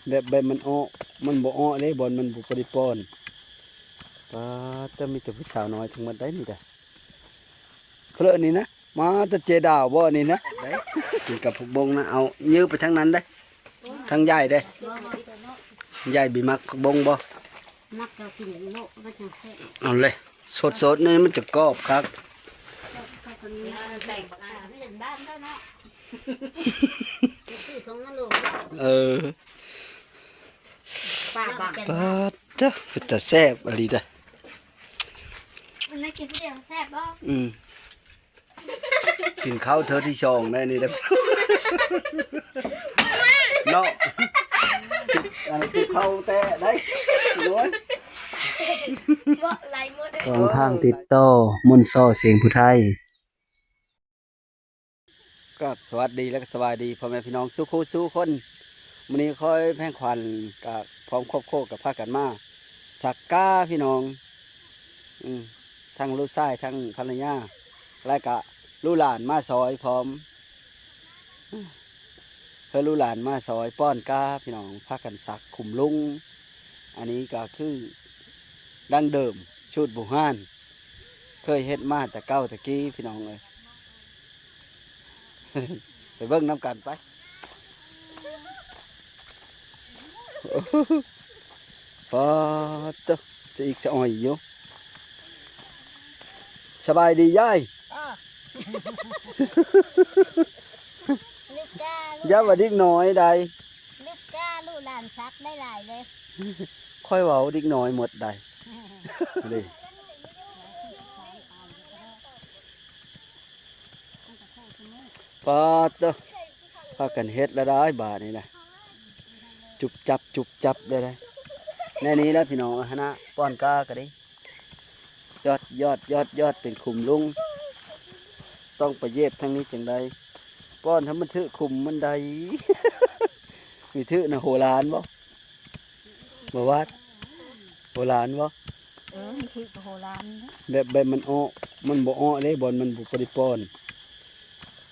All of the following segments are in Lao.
ແບບ ແບບມັນເອາະ ມັນບໍ່ເອາະເດ້ ບ່ອນມັນບໍ່ ບໍ່ໄດ້ປ້ອນ. ປາດ ແຕ່ມີແຕ່ຜູ້ສາວນ້ອຍທັງໝົດໄດ໋ນີ້ໄດ໋. ເພາະນີ້ນະ ມາແຕ່ເຈດາວບໍ່ນີ້ນະ ກິນກັບຜັກບົ້ງນະ. ເອົາ ຍື້ໄປທາງນັ້ນເດ້ ທາງຍາຍເດ້. ຍາຍບີມັກຜັກບົ້ງບໍ່? ມັກ ເຈົ້າກິນໂລດ ມັນຈັ່ງແຊບ. ເອົາເລີຍ ສົດໆ ນີ້ມັນຈະກອບຄັກ. ເອີ ປາດເດີ ເປັນຕາແຊບອີ່ຫຼີເດີ. ມັນໄດ້ກິນຜູ້ດຽວແຊບບໍ່? ອືມ ກິນເຂົ້າເທື່ອທີສອງໄດ໋ນີ້ເດີ ເນາະ. ອັນກິນເຂົ້າແຕ່ໄດ້ ໂອ້ຍ ເບາະໄຫຼໝົດ. ສອງທາງຕິດຕໍ່ ມົນຊໍ ສຽງຜູ້ໄທ. ກໍສະຫວັດດີ ແລະ ກໍສະບາຍດີພໍ່ແມ່ພີ່ນ້ອງສູ່ຄູ່ສູ່ຄົນ. ມື້ນີ້ຂ້ອຍແພງຂວັນກັບພ້ອມຄອບຄົວກໍພາກັນມາສັກກ້າພີ່ນ້ອງ. ອືມ ທັງລູກຊາຍ ທັງພັນລະຍາ ແລະກະລູກຫຼານມາຊ່ອຍພ້ອມ. ເອີ ເພື່ອລູກຫຼານມາຊ່ອຍປ້ອນກ້າພີ່ນ້ອງ ພາກັນສັກຂຸມລຸງ. ອັນນີ້ກໍຄືດັ້ງເດີມສູດບູຮານ ເຄີຍເຮັດມາແຕ່ເກົ່າແຕ່ກີ້ພີ່ນ້ອງເອີຍ. ໄປເບິ່ງນຳກັນໄປ. ປາດໂທ້ ຈະອິກຈະອ່ອຍຢູ່. ສະບາຍດີຍາຍ. ອ້າ ລູກກ້າ ຢ່າວ່າເດັກນ້ອຍໃດ໋ ລູກກ້າ ລູກຫຼານສັກໄດ້ຫຼາຍເລີຍ. ຂ້ອຍເວົ້າເດັກນ້ອຍໝົດໃດ໋. ປາດໂທ້ ພາກັນເຮັດລະໄດ໋ບາດນີ້ນະ ຈຸບຈັບ ຈຸບຈັບລະໄດ໋. ແນວນີ້ລະພີ່ນ້ອງ ຫານະປ້ອນກ້າກໍດີ ຍອດ ຍອດ ຍອດ ຍອດ ເປັນຂຸມລຸງ. ຕ້ອງໄປເຫຢີບທາງນີ້ຈັ່ງໃດ ປ້ອນໃຫ້ມັນຖືກຂຸມມັນໄດ໋. ມີຖືກນະ ໂຫລານບໍ່? ບໍ່ວາດ ໂຫລານບໍ່? ເອີ ມີຖືກໂຫລານເດ້. ແບບ ແບບມັນເອາະ ມັນບໍ່ເອາະເດ້ ບ່ອນມັນບໍ່ ບໍ່ໄດ້ປ້ອນ.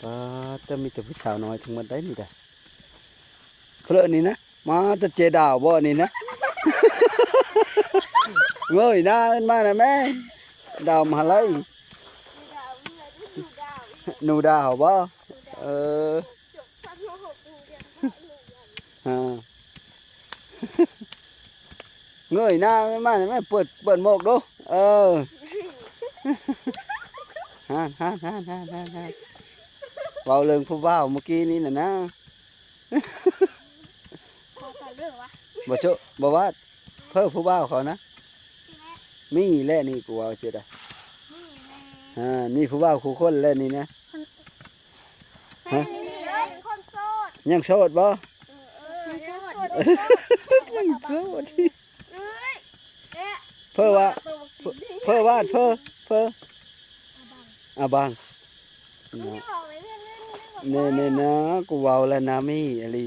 ປາດ ແຕ່ມີແຕ່ຜູ້ສາວນ້ອຍທັງໝົດໄດ໋ນີ້ໄດ໋. ເພາະນີ້ນະ ມາແຕ່ເຈດາວບໍ່ນີ້ນະ? ເງີຍໜ້າຂຶ້ນມານະແມ່ ດາວມະຫາໄລ. ໜູດາວບໍ່? ເອີ ຮະ ເງີຍໜ້າຂຶ້ນມານະແມ່ ເປີດ ເປີດໝວກດູ. ເອີ ຫັ້ນ ຫັ້ນ ເວົ້າເລື່ອງຜູ້ບ່າວມື້ກີ້ນີ້ນະນະ. ບໍ່ໂຈະ ບໍ່ວາດ ເພີ້ຜູ້ບ່າວເຂົານະ. ມີແຫຼະນີ້ ກູເວົ້າຊິໄດ້ ມີແຫຼະ ອ່າ ມີຜູ້ບ່າວຄູ່ຄົນແຫຼະນີ້ນະ. ຮະ ຍັງໂສດບໍ່? ເອີ ຍັງໂສດ ຍັງໂສດ. ເອີຍ ເອີຍ ເພີ້ວ່າ ເພີ້ ເພີ້ວາດ ເພີ້ ເພີ້ ອາບັງ ເນາະ ແນ່ໆນະ ກູເວົ້າແລ້ວນະ ມີອີ່ຫຼີ.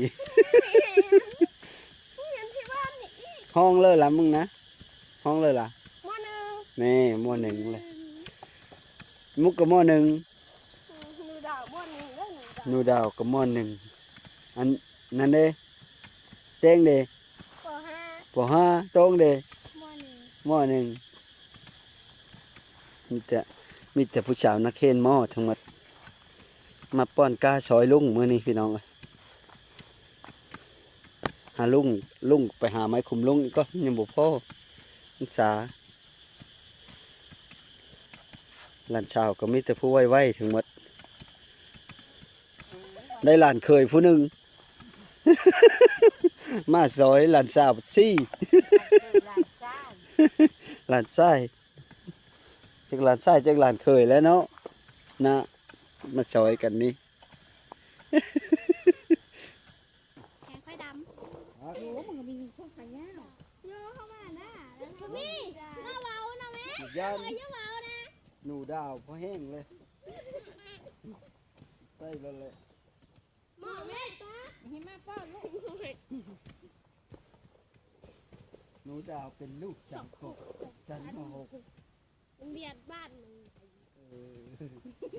ຮ້ອງເລີຍລະມຶງນະ ຮ້ອງເລີຍລະ. ມໍໜຶ່ງ ແນ່ ມໍໜຶ່ງແຫຼະ ມຸກກໍມໍໜຶ່ງ ໜູດາວມໍໜຶ່ງເດີ ໜູດາວ ໜູດາວກໍມໍໜຶ່ງ. ອັນນັ້ນເດ້ ແຕງເດ້ ປໍຫ້າ ປໍຫ້າ. ໂຕ້ງເດ້ ມໍໜຶ່ງ ມໍໜຶ່ງ. ມີແຕ່ ມີແຕ່ຜູ້ສາວນັກຮຽນມໍທັງໝົດ ມາປ້ອນກ້າຊ່ອຍລຸງມື້ນີ້ພີ່ນ້ອງເອີຍ. ຫາລຸງ ລຸງໄປຫາໄມ້ຂຸມລຸງອີກກ່ອນ ຍັງບໍ່ພໍ ມັນສາ. ຫຼານສາວກໍມີແຕ່ຜູ້ໄວໆທັງໝົດ ໄດ້ຫຼານເຂີຍຜູ້ໜຶ່ງ ມາຊ່ອຍຫຼານສາວສີ່ ຫຼານຊາຍ ຈັກຫຼານຊາຍຈັກຫຼານເຂີຍແລ້ວເນາະ ນະ ມາຊ່ອຍກັນນີ້. ແຂນຂ້ອຍດຳ ໂອ້ ມັນກໍມີພວກຂາຍາວ ໂຍເຂົ້າມານະ ມີ ມາເວົ້ານະແມ່ ຢ່າ ຂ້ອຍຢ່າເວົ້ານະ ໜູດາວພໍແຮງເລີຍ ໃສ່ແລ້ວແຫຼະ ໝໍແມ່ ເຫັນມາປ້ອນລູກ ໜູດາວເປັນລູກຈັນຫົກ ຈັນຫົກ ໂຮງຮຽນບ້ານໜອງ ເອີ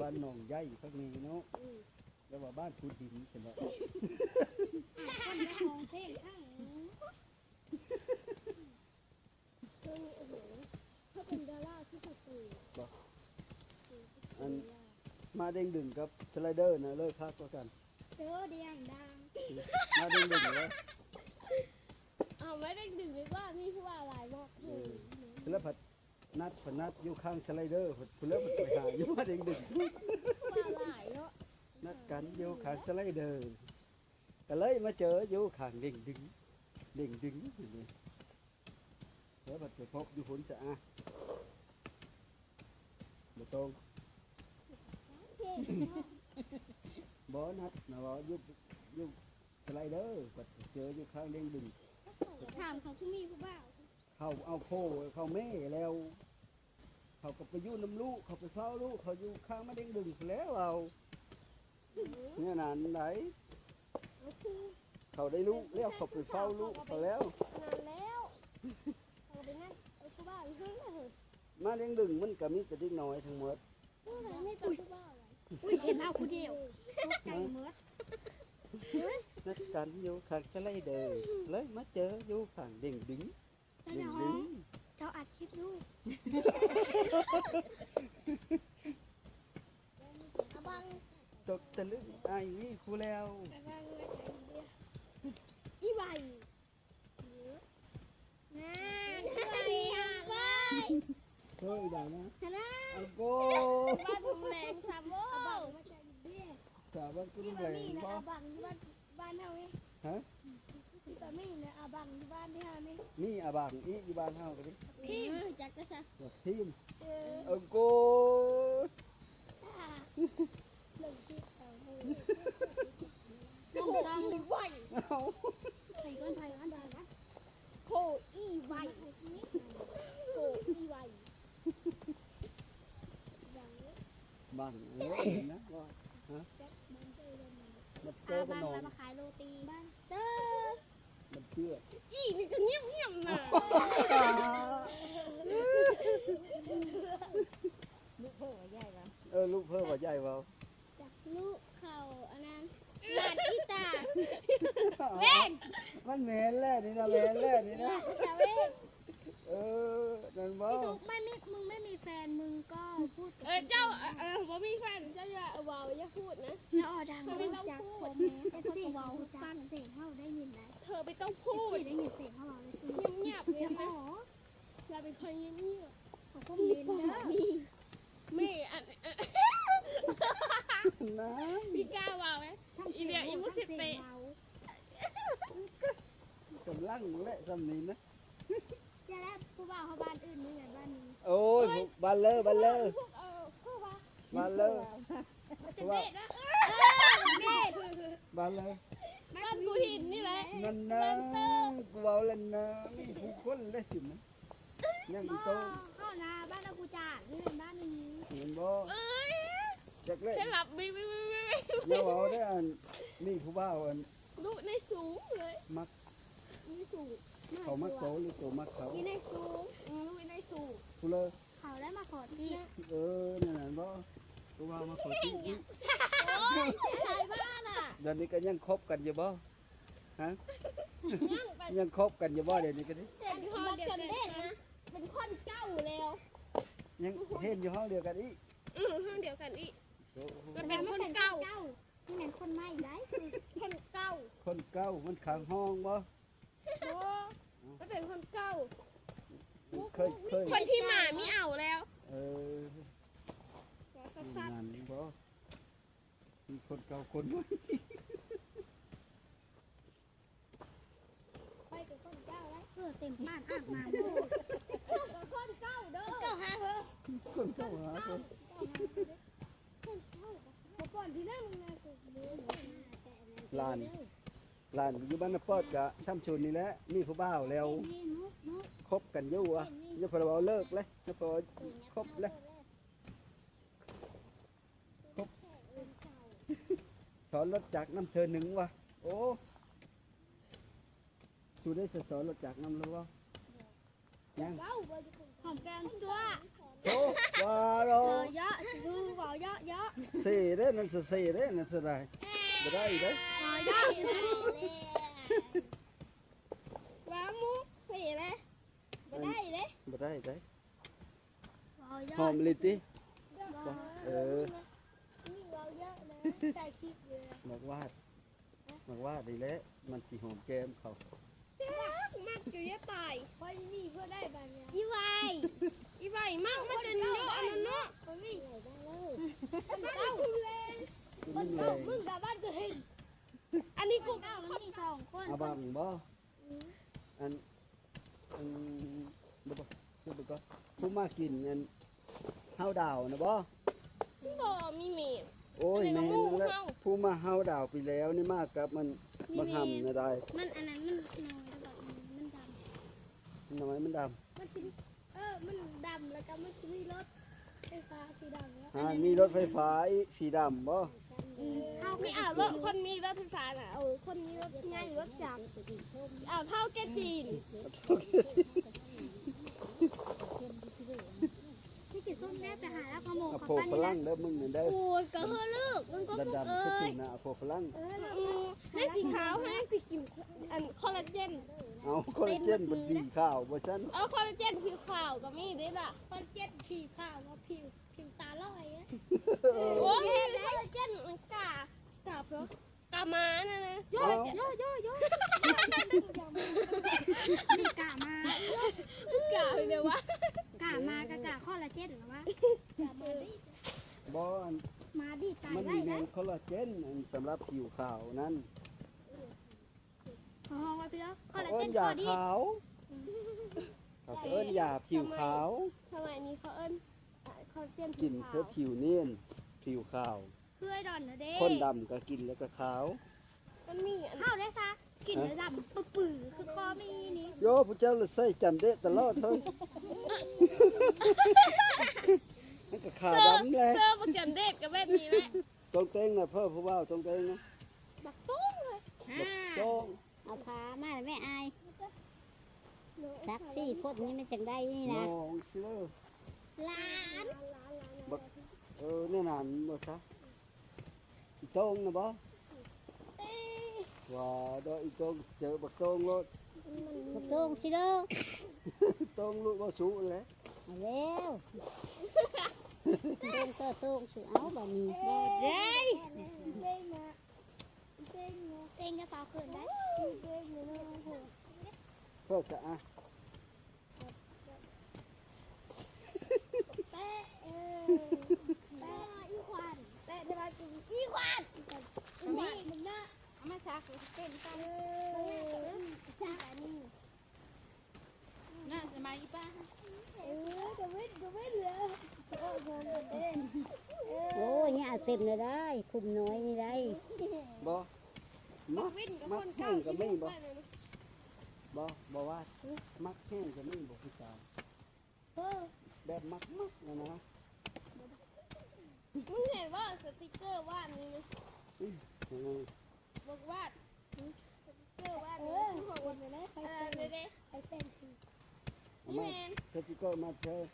ບ້ານໜອງໃຫຍ່ພວກນີ້ເນາະ ອືມ ແຕ່ວ່າບ້ານຂຸດດິນຊັ້ນເນາະ ຄົນໄປຮ້ອງເພງທັງ ມາເດ້ງດຶງກັບສະໄລເດີນະ ເລີຍຄັກກວ່າກັນ. ໂຕດຽງດັງ ມາເດ້ງດຶງເລີຍ. ເອົາມາເດ້ງດຶງດີກວ່າ ມີຜູ້ວ່າຫຼາຍບໍ່? ເອີ ແລ້ວພັດນັດ ພັດນັດຢູ່ຂ້າງສະໄລເດີ ພຸ້ນແລ້ວ ໄປຫາຢູ່ມາເດ້ງດຶງ ຜູ້ວ່າຫຼາຍເນາະ. ນັດກັນຢູ່ຂ້າງສະໄລເດີ ກໍເລີຍມາເຈີຢູ່ຂ້າງເດ້ງດຶງ ເດ້ງດຶງນີ້. ແລ້ວບັດໄປພົບຢູ່ພຸ້ນຊະ ອະ ບໍ່ຕ້ອງ ບໍ່ນັດນະ ເວົ້າຢູ່ ຢູ່ສະໄລເດີ ບັດໄປເຈີຢູ່ຂ້າງເດ້ງດຶງ. ຖາມເຂົາ ຄືມີຜູ້ບ່າວ ເຂົາເອົາໂພ ເຂົາແມ່ແລ້ວ ເຂົາກໍໄປຢູ່ນຳລູກ ເຂົາໄປເຝົ້າລູກ ເຂົາຢູ່ຂ້າງມາເດ້ງດຶງພຸ້ນແລ້ວ ເອົາ ແນວນັ້ນໃດ ເຂົາໄດ້ລູກແລ້ວ ເຂົາໄປເຝົ້າລູກເຂົາແລ້ວ ນັ້ນແລ້ວ ເຂົາໄປນັ້ນ ເອົາຜູ້ບ່າວຢູ່ເທິງນະ. ມາເດ້ງດຶງມັນກໍມີແຕ່ເດັກນ້ອຍທັງໝົດ ມີແຕ່ຜູ້ບ່າວ. ອຸ້ຍ ເຫັນເຮົາຜູ້ດຽວ ຕົກໃຈໝົດ. ນັດກັນຢູ່ຂ້າງສະໄລເດີ ເລີຍມາເຈີຢູ່ຂ້າງເດ້ງດຶງ. ເຈົ້າ ເຈົ້າ ເຈົ້າ ເຈົ້າອັດຄລິບຢູ່ ຕົກຕະລຶງອ້າຍວີຄູແລ້ວ ອີໄວ ນາ ເຮີຍ ໄດ້ນະ ອາໂກ ບ້ານແມງຊາໂມ ສາວບ້ານກຸນແຫຼງບໍ່? ອາບັງຢູ່ບ້ານ ບ້ານເຮົານີ້ ຮະ? ມີປາໝີ່ນະ ອາບັງຢູ່ບ້ານເຮົານີ້ ມີອາບັງອີກຢູ່ບ້ານເຮົາກໍດີ. ພິມ ເອີ ຈັກກະຊະ ພິມ ເອີ ເອີ ໂກ ລົງທີ່ເອົາ ລົງຊ່ອງໄວ ເອົາ ໃຜກ່ອນ ໃຜກ່ອນ ໃຜກ່ອນ ໂຄອີໄວ ໂຄອີໄວ. ບັງເອີຍນະ ວ່າ ຮະ ບັງເຕີ ບັງເຕີ ອາ ບັງເຕີ ແລ້ວມາຂາຍໂລຕີ ບັງເຕີ ບັງເຕີ ອີ່ນີ້ກໍງຽບໆນະ ລູກເພີວ່າໃຫຍ່ວ່າ ເອີ ລູກເພີວ່າໃຫຍ່ເວົ້າ ຈັກລູກເຂົາອັນນັ້ນ ລາດອີຕາ ເວນ ມັນແມ່ນແຫຼະນີ້ນະ ແມ່ນແຫຼະນີ້ນະ ລາດອີຕາ ເວນ. ເອີ ນັ້ນບໍ່ ທຸກ ໄມ່ມີ ມຶງໄມ່ມີແຟນ ມຶງກໍພູດກັບ ເອີ ເຈົ້າ ເອີ ບໍ່ມີແຟນ ເຈົ້າຢ່າເວົ້າ ຢ່າພູດນະ ຢ່າອອກດັງ ເທີໄມ່ຕ້ອງພູດ ເອັຟຊີກໍເວົ້າຮູ້ຈັກ ເສງເຮົາໄດ້ຍິນໄດ໋ ເທີໄມ່ຕ້ອງພູດ ເອັຟຊີໄດ້ຍິນເສງເຮົາເວົ້າເລີຍ ງຽບໆເລີຍນະ ລາວເປັນຄົນງຽບໆ ເຂົາຄົມເມັນເດີ ແມ່ອັນ ນະ ມີກ້າເວົ້າໄດ໋ ອີເດຍ ອີມຸຊິເຕະ ກຳລັງແຫຼະຊ່ຳນີ້ນະ ຢ່າແລ້ວ ຜູ້ບ່າວເຮົາບ້ານອື່ນ ມີແຕ່ບ້ານນີ້ ໂອ້ຍ ເຮີ້ຍ ບ້ານເລີ ບ້ານເລີ ເອີ ຄືວ່າ ບ້ານເລີ ມັນຈະເບດວະ ເອີ ເບດ ບ້ານເລີ ບ້ານພູຫີນນີ້ແຫຼະ ນັ້ນນະ ກູເວົ້າແລ້ວນະ ມີຜູ້ຄົນແລ້ວຊິມະ ຍັງອີໂຕ ເຂົ້ານາບ້ານອາກູຈານ ນີ້ແມ່ນບ້ານນີ້ ເຫັນບໍ່ ເອີຍ ຈັກແລ້ວ ແຄ່ຫຼັບ ວິ ວິ ວິ ວິ ຢ່າເວົ້າເດີ ອັນ ມີຜູ້ບ່າວ ອັນ ລຸໃນສູງເລີຍ ມັກ ໃນສູງ ເຂົາມັກໂຕ ຫຼືໂຕມັກເຂົາ ຢູ່ໃນສູງ ເອີ ຢູ່ໃນສູງ ຜູ້ເລີ ເຂົາໄດ້ມາຂໍຈີບ ເອີ ນັ້ນນະບໍ່ ຜູ້ບ່າວມາຂໍຈີບ ໂອ້ຍ ໃຜບ້ານະ ດຽວນີ້ກໍຍັງຄົບກັນຢູ່ບໍ່? ຮະ ຍັງ ຍັງຄົບກັນຢູ່ບໍ່ດຽວນີ້ກໍດີ? ເປັນຄົນດຽວກັນເດ້ນະ ເປັນຄົນເກົ່າແລ້ວ ຍັງເຮັດຢູ່ຫ້ອງດຽວກັນອີກ? ເອີ ຫ້ອງດຽວກັນອີກ ໂອ້ໂຫ ມັນເປັນຄົນເກົ່າ ນີ້ແມ່ນຄົນໃໝ່ໄດ໋ ຄົນເກົ່າ ຄົນເກົ່າ ມັນຄ້າງຫ້ອງບໍ່? ບໍ່ ມັນເປັນຄົນເກົ່າ ເຄີຍ ເຄີຍ ຄົນທີ່ໝາມີເອົາແລ້ວ ເອີ ວ່າຊັ້ນໆ ນັ້ນບໍ່? ມີຄົນເກົ່າຄົນໃໝ່ ຂ້ອຍກໍຄົນເກົ່າແລ້ວ ເອີ ເຕັມບ້ານອາບນ້ຳ ກໍຄົນເກົ່າເດີ ເກົ່າຫາເພິ່ນ ຄົນເກົ່າຫາເພິ່ນ ຄົນເກົ່າ ເມື່ອກ່ອນທີ່ນັ້ນນະ ຫຼານ ຫຼານຢູ່ບ້ານນາປອດກະຊ່ຳຊົນນີ້ແຫຼະ ມີຜູ້ບ່າວແລ້ວ ຄົບກັນຢູ່ ຢ່າເພິ່ນເວົ້າເລີກເລີຍ ຢ່າເພິ່ນເວົ້າຄົບເລີຍ. ສອນລົດຈັກນຳເທື່ອໜຶ່ງວະ ໂອ້ ສູໄດ້ສອນລົດຈັກນຳແລ້ວບໍ່? ຍັງ ຫອມແກ້ມຕົວະ ໂອ້ ວ່າເນາະ ເຍາະ ຊື່ເວົ້າເຍາະ ເຍາະ ເຊເດ້ ນັ້ນເຊເດ້ ນັ້ນເສຍດາຍ ບໍ່ໄດ້ເດ້ ເຍາະ ຊື່ ວ່າມຸກເສເດ້ ບໍ່ໄດ້ເດ້ ບໍ່ໄດ້ເດ້ ຫອມອີ່ຫຼີຕິ ເອີ ມີ ໃສ່ຄລິບເລີຍ ໝາກຫວາດ ໝາກຫວາດນີ້ແຫຼະ ມັນຊິຫອມແກ້ມເຂົາ. ມັກຢູ່ຢ່າຕາຍ ຂ້ອຍມີເພື່ອໄດ້ບາດນີ້ ອີໄວ ອີໄວ ມັກມັນຈະເຍາະອັນນັ້ນເນາະ ຂ້ອຍມີ ເຈົ້າ ເຈົ້າ ມຶງກະບ້ານກະເຫັນ ອັນນີ້ກູ ເຈົ້າ ມັນມີສອງຄົນ ເອົາບັງບໍ່? ອັນ ອັນ ບໍ່ ບໍ່ ບໍ່ ຜູ້ມາກິນອັນເຫົ່າດາວນະບໍ່? ບໍ່ມີແມ່ນ ໂອ້ຍ ແມ່ນນັ້ນແຫຼະ ຜູ້ມາເຫົ່າດາວປີແລ້ວນີ້ມາກັບມັນ ບັກຫຳນະໄດ໋ ມັນອັນນັ້ນມັນນ້ອຍແລ້ວບັດນີ້ມັນດຳ ນ້ອຍມັນດຳ ມັນຊິ ເອີ ມັນດຳ ແລ້ວກໍມັນຊິມີລົດໄຟຟ້າສີດຳ ອ່າ ມີລົດໄຟຟ້າອີກສີດຳບໍ່? ເຮົາມີ ເອົາລົດ ຄົນມີລົດໄຟຟ້ານະ ເອົາຄົນມີລົດໃຫຍ່ລົດຈັກ ເອົາເທົ່າແກ່ຈີນ ທີ່ຊິສົມແດ່ໄປຫາລາວຂະໂມງ ເອົາ ເຂົ້າ ໂພ ໄປນີ້ ຝຣັ່ງເດີມຶງນັ້ນເດີ ໂອ້ຍ ກະເຮີລູກ ມັນກໍ ດຳໆ ຄືນະ ເອົາໂພຝຣັ່ງ ເອີ ໃຫ້ສີຂາວ ໃຫ້ສີກິນ ອັນ ຄໍລາເຈນ ເອົາ ຄໍລາເຈນມັນສີຂາວບໍ່ຊັ້ນ ເອີ ຄໍລາເຈນຜິວຂາວກໍມີເດ້ລະ ຄໍລາເຈນສີຂາວວ່າຜິວ ຜິວຕາຫຼອຍ ໂອ້ຍ ຄໍລາເຈນມັນກາ ກາເພື່ອ ກາມານັ້ນນະ ໂຢ ໂຢ ໂຢ ໂຢ ກາມາ ກາແບບວ່າ ກາມາກະກາຄໍລາເຈນລະວະ ບໍ່ ອັນ ມາດີຕາຍໄດ້ນະ ມັນມີແມ່ນຄໍລາເຈນ ອັນ ສຳລັບຜິວຂາວນັ້ນ ເຂົາຮ້ອງວ່າພີ່ນ້ອງ ເຂົາເອີ້ນຢາຂາວ ເຂົາເອີ້ນຢາຜິວຂາວ ສະໄໝນີ້ເຂົາເອີ້ນ ເຂົາປ່ຽນ ກິນເພື່ອຜິວນີ້ ຜິວຂາວ ຄືໄອ້ດອນນະເດ້ ຄົນດຳກໍກິນແລ້ວກໍຂາວ ມັນມີອັນ ເຮົາໄດ້ຊະ ກິນແລ້ວດຳປຶໆ ຄືຄອມີນີ້ ໂຢ ພວກເຈົ້າລະໃສ່ຈັນເດດຕະຫຼອດເຮີ້ຍ ມັນກໍຂາວດຳແຫຼະ ເຊີ ເຊີ ບໍ່ຈັນເດດກໍແບບນີ້ແຫຼະ ຕົງເຕັງນະ ເພີ້ຜູ້ບ່າວຕົງເຕັງນະ ບັກໂຕ້ງເລີຍ ບັກໂຕ້ງ ເອົາຜ້າມາແມ່ອາຍ ສັກສີ່ຄົນນີ້ມັນຈັ່ງໄດ້ນີ້ນະ ນ້ອງຊິເລີ ຫຼານ ບັກ ເອີ ແນວນັ້ນບໍ່ຊະ ອີໂຕ້ງນະບໍ່ ວ່າດອກ ອີໂຕ້ງ ເຈີບັກໂຕ້ງໂລດ ບັກໂຕ້ງຊິເລີ ໂຕ້ງລູກບໍ່ສູ້ແຫຼະ ເອົາແລ້ວ ໂຕ້ງຕໍ່ໂຕ້ງຊິເອົາບາດນີ້ ບໍ່ໄດ້ ເຕັງຢ່າຟ້າວເຂີນໄດ໋ ເພິ່ນຈະອະ ແຕະ ເອີ ແຕະ ອີຂວັນ ແຕະ ແຕ່ວ່າອີຂວັນ ອີຂວັນມັນນະ ເອົາມາຊາ ເຕັມຕາ ເອີ ຊາອັນນີ້ ໜ້າສະບາຍອີປ້າ ເອີ ກະເວັນ ກະເວັນເລີຍ ໂອ້ຍ ເອົາເຕັມເລີຍໄດ໋ ຄຸ້ມນ້ອຍນີ້ໄດ໋ ບໍ່ ມັກ ມັກແຫ້ງກໍມີບໍ່? ບໍ່ ບໍ່ວ່າ ມັກແຫ້ງກໍມີບໍ່ ຜູ້ສາວ? ເອີ ແບບມັກໆ ຫັ້ນນະ ມຶງເຫັນບໍ່ ສະຕິກເກີວາດນີ້ນະ? ອືມ ເບິ່ງວາດ ສະຕິກເກີວາດນີ້ ເອີ ເອີ ເດ້ ໃຜແຊງ ໃຜແຊງ ນີ້ແມ່ນ ສະຕິກເກີມາແຊງ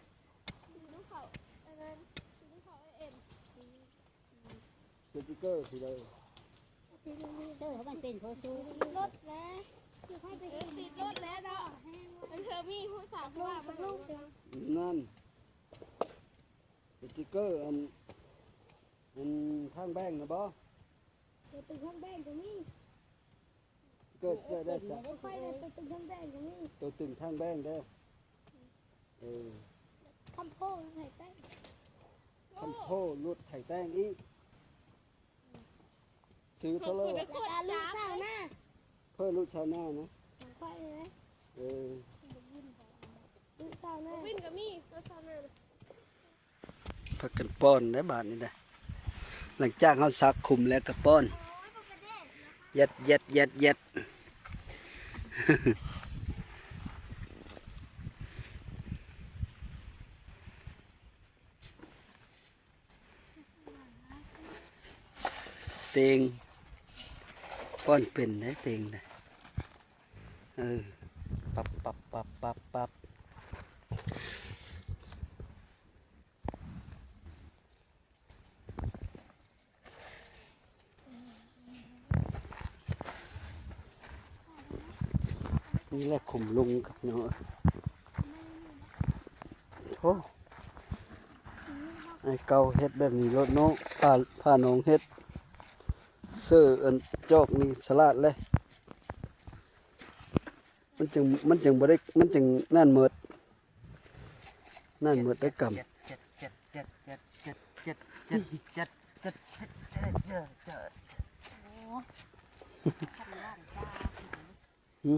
ຊື້ນຳເຂົາ ອັນນັ້ນ ຊື້ນຳເຂົາ ເອັມ ສະຕິກເກີຄືໃດ? ເອີ ມັນເປັນໂພຊູ ລົດແຫຼະ ຊິຄ່ອຍໄປ ເອີ ຕິດລົດແຫຼະເນາະ ມັນເທີມີຜູ້ສາວຜູ້ວ່າມາ ນັ້ນ ສະຕິກເກີອັນ ອັນທາງແບງນະບໍ່? ຕົວຕຶງທາງແບງກໍມີ ສະຕິກເກີໄດ້ຊະ ຂ້ອຍໄດ້ຕົວຕຶງທາງແບງກໍມີ ຕົວຕຶງທາງແບງເດີ ເອີ ຄຳໂພລົດໄຖແຕງ ຄຳໂພລົດໄຖແຕງອີກ ຊື້ເທົ່າໃດ? ແລ້ວກໍລູກຊາວນາ ເພື່ອລູກຊາວນານະ ຂ້ອຍເລີຍ ເອີ ລູກຊາວນາ ວິນກໍມີ ລູກຊາວນາ ພາກັນປ້ອນໄດ໋ບາດນີ້ນະ ຫຼັງຈາກເຮົາສັກຄຸມແລ້ວກໍປ້ອນ ແຢດໆໆໆ ເຕັງ ປ້ອນເປັນເດ້ເຕັງນະ ເອີ ປັບໆໆໆ ນີ້ແຫຼະຂຸມລຸງຄັກເນາະ ໂອ້ ໄອ້ເກົ່າເຮັດແບບນີ້ໂລດເນາະ ພາ ພານ້ອງເຮັດ ເຊີອັນຈອກນີ້ສະຫຼາດເລີຍ ມັນຈຶ່ງ ມັນຈຶ່ງບໍ່ໄດ້ ມັນຈຶ່ງນັ້ນໝົດ ນັ້ນໝົດໄດ້ກຳ. ໂອ້ ຫຶ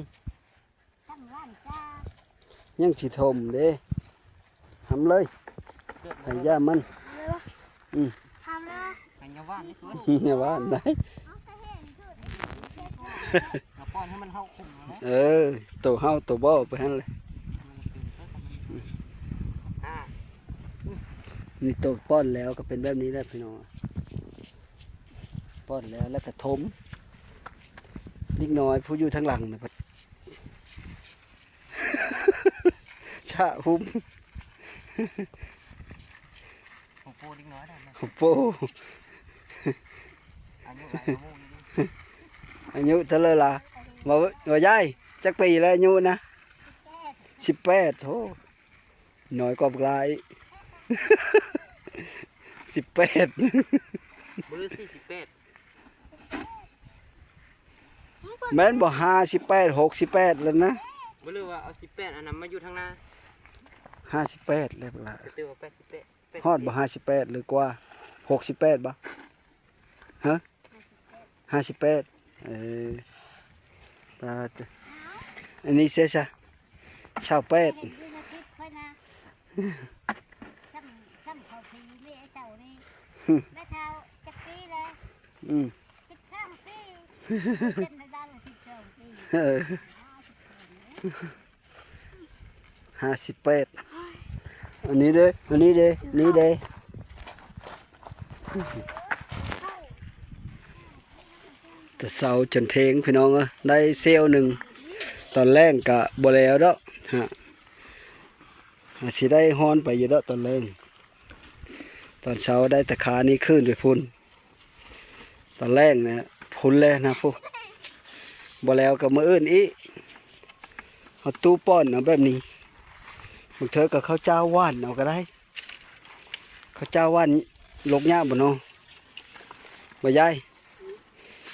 ຍັງຊິຖົມເດ້ ທຳເລີຍ ໃຫ້ຢ່າມັນ ເອີ ອືມ ທຳເລີຍ ໃຫ້ຍາວານໄດ້ສວນ ຍາວານໄດ້ ເຮົາກໍເຫັນສຸດ ເຮົາປ້ອນໃຫ້ມັນເຫົ່າຄົມແລ້ວ ເອີ ໂຕເຫົ່າໂຕບໍ່ໄປຫັ້ນແຫຼະ ນີ້ໂຕປ້ອນແລ້ວກໍເປັນແບບນີ້ແຫຼະພີ່ນ້ອງ. ປ້ອນແລ້ວ ແລ້ວກະຖົມ ເດັກນ້ອຍຜູ້ຢູ່ທາງຫຼັງນະ ຊະຫຸ້ມ ໂອ້ໂຫ ເດັກນ້ອຍໄດ້ ໂອ້ໂຫ ອາຍຸຫຼາຍກວ່າໝູ່ຢູ່ ອາຍຸເທົ່າໃດລະ ວ່າ ວ່າຍາຍ ຈັກປີແລ້ວອາຍຸນະ? ສິບແປດ ໂອ້ ນ້ອຍກວ່າບັກຫຼ້າອີກ ສິບແປດ ບໍ່ຫຼື ສີ່ສິບແປດ ແມ່ນບໍ່ ຫ້າສິບແປດ ຫົກສິບແປດແລ້ວນະ ບໍ່ຫຼືວ່າເອົາສິບແປດອັນນັ້ນມາຢູ່ທາງໜ້າ ຫ້າສິບແປດແລ້ວບັກຫຼ້າ ກໍຖືວ່າແປດສິບແປດ ຮອດບໍ່ ຫ້າສິບແປດ ຫຼືກວ່າ ຫົກສິບແປດບໍ່ ຮະ? ຫ້າສິບແປດ ເອີ ປາດ ອັນນີ້ເສຍຊະ ຊາວແປດ ເຫັນຢູ່ໃນຄລິບຂ້ອຍນະ ສ່ຳ ສ່ຳເຂົາພີແມ່ເຈົ້ານີ້ ແມ່ເຖົ້າຈັກປີແລ້ວ? ອືມ ສິບສອງປີ ເປັນໄດ້ສິບສອງປີ ເອີ ຫ້າສິບແປດ ອັນນີ້ເດ້ ອັນນີ້ເດ້ ນີ້ເດ້ ແຕ່ເຊົ້າຈົນເທີງພີ່ນ້ອງເອີຍ ໄດ້ເຊວໜຶ່ງ ຕອນແລງກະບໍ່ແລ້ວດອກ ຫາ ຫາຊິໄດ້ຮ້ອນໄປຢູ່ດອກຕອນແລງ ຕອນເຊົ້າໄດ້ແຕ່ຄານີ້ຄືນໄປພຸ້ນ. ຕອນແລງນະພຸ້ນແຫຼະນະພຸ້ນ ບໍ່ແລ້ວກໍມື້ອື່ນອີກ ເອົາຕູ້ປ້ອນເອົາແບບນີ້ ບາງເທື່ອກໍເຂົ້າຈ້າວຫວ່ານເອົາກໍໄດ້ ເຂົ້າຈ້າວຫວ່ານລົກຍາກບໍ່ເນາະ ບໍ່ຍາຍ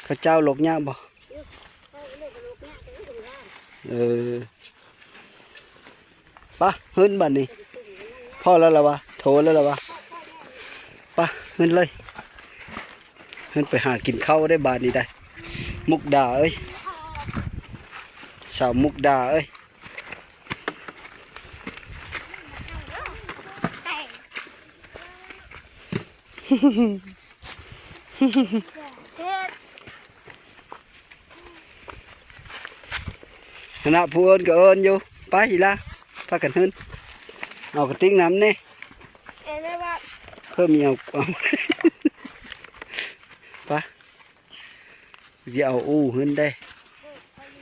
ເຂົ້າຈ້າວລົກຍາກບໍ່? ເອີ ປະ ຂຶ້ນບັດນີ້ ພໍແລ້ວລະວະ ໂຖແລ້ວລະວະ ປະ ຂຶ້ນເລີຍ ຂຶ້ນໄປຫາກິນເຂົ້າໄດ້ບາດນີ້ໄດ້ ມຸກດາເອີຍ ສາວມຸກດາເອີຍ. ຫັ້ນນະ ຜູ້ເອີ້ນກໍເອີ້ນຢູ່ ໄປອີ່ຫຼ້າ ພາກັນຂຶ້ນ ເອົາກະຕິກນຳແດ່ ເອີ ແມ່ວ່າ ເພີ່ມອີ່ຫຍັງ ເອົາ ໄປ ຊິເອົາອູ້ຂຶ້ນເດ້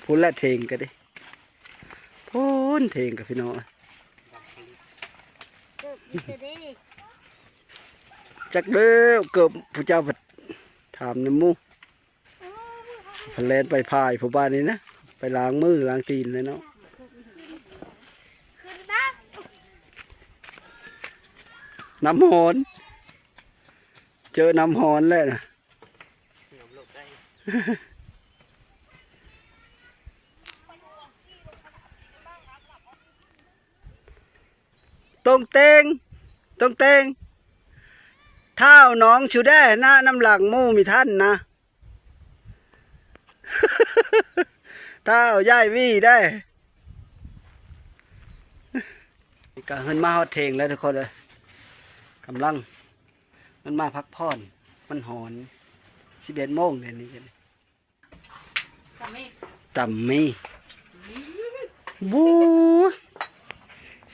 ພຸ້ນລະເຖງກໍເດ້ ພຸ້ນເຖງກັບພີ່ນ້ອງ ເກີບຢູ່ເສເດ້ ຈັກເດີ ເກີບຜູ້ເຈົ້າພັດຖາມນຳໝູ່ ເອີ ເພິ່ນແລ່ນໄປພາຍຜູ້ບ້ານນີ້ນະ ໄປລ້າງມືລ້າງຕີນແລ້ວເນາະ ນ້ຳຮ້ອນ ເຈີນ້ຳຮ້ອນແລ້ວນະ. ຕົງເຕັງ ຕົງເຕັງ ທ້າວນ້ອງຊູແດ່ນະ ນຳຫຼັງໝູ່ມີທ່ານນະ ທ້າວໃຫຍ່ວີແດ່. ນີ້ກໍຂຶ້ນມາຮອດເຖງແລ້ວທຸກຄົນເອີຍ ກຳລັງ ມັນມາພັກຜ່ອນ ມັນຮ້ອນ ສິບເອັດໂມງເດນີ້ ຕຳມີ ຕຳມີ ບູ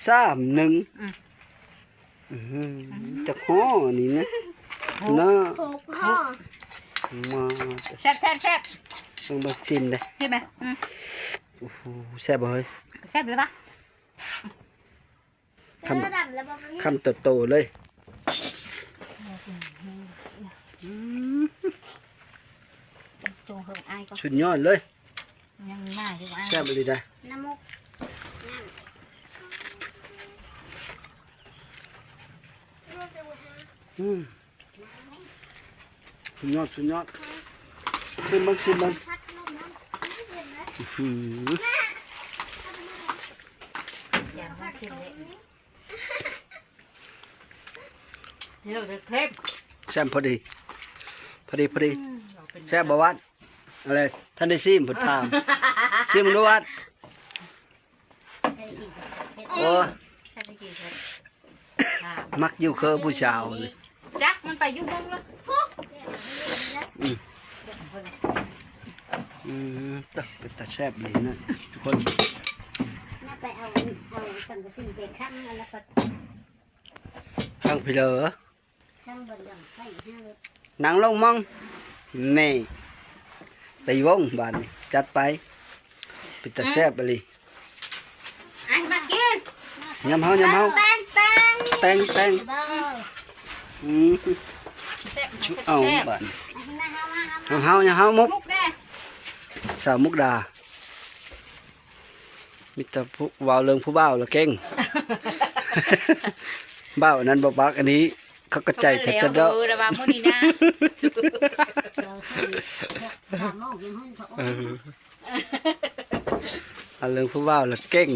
ສາມໜຶ່ງ ອືມ ອືມ ຈັກຫໍ່ນີ້ນະ ຫົກ ເນາະ ຫົກຫໍ່ ມາ ແຊບໆໆ ເບິ່ງ ເບິ່ງ ຊີມເດ້ ຊີມໄໝ? ອືມ ໂອ້ໂຫ ແຊບບໍ່ເຮີ້ຍ? ແຊບຢູ່ປະ? ຄຳ ຄຳໂຕໆເລີຍ ອືມ ຈົງເຫິງອາຍກ່ອນ ສຸດຍອດເລີຍ ຍັງມາຢູ່ ອາຍ ແຊບອີ່ຫຼີເດ້ ນ້ຳມຸກ ອືມ ສຸດຍອດ ສຸດຍອດ. ຊິມເບິ່ງ ຊິມເບິ່ງ ອື້ຫື ແຊມພໍດີ ພໍດີ ພໍດີ. ແຊບບໍ່ວັດ? ອະໄລ ທ່ານໄດ້ຊິມ ເພິ່ນຖາມ ຊິມເບິ່ງດູວັດ. ໂອ້ ມັກຢູ່ເຄີຜູ້ສາວນີ້ ຈັກມັນໄປຢູ່ເບິ່ງລະ. ອືມ ອືມ ເປັນຕາແຊບດີນະທຸກຄົນ. ໄປເອົາ ເອົາສັງກະສີໄປຂັງ ອັນລະ ຂ້າງພີເດີ ນັ່ງລົງມອງ ນີ້ ຕີວົງບາດນີ້ ຈັດໄປ ເປັນຕາແຊບອີ່ຫຼີ. ອ່ະ ມາກິນ ຍຳເຮົາ ຍຳເຮົາ ແປ້ງ ແປ້ງ ແປ້ງ ແປ້ງ ອືມ ແຊບ ເອົາ ແຊບ ບາດນີ້ ຍຳເຮົາ ຍຳເຮົາ ມຸກ ມຸກແດ່ ສາວມຸກດາ. ມີແຕ່ຜູ້ ເວົ້າເລື່ອງຜູ້ບ່າວລະເກັ່ງ ບ່າວອັນນັ້ນບໍ່ປັກ ອັນນີ້ເຂົາກະໃຈແທ້ໆເນາະ. ເອີ ລະວ່າມື້ນີ້ນະ ສາມໂມງຍັງຫຸ້ນເຂົາ ເອີ ເວົ້າເລື່ອງຜູ້ບ່າວລະເກັ່ງ.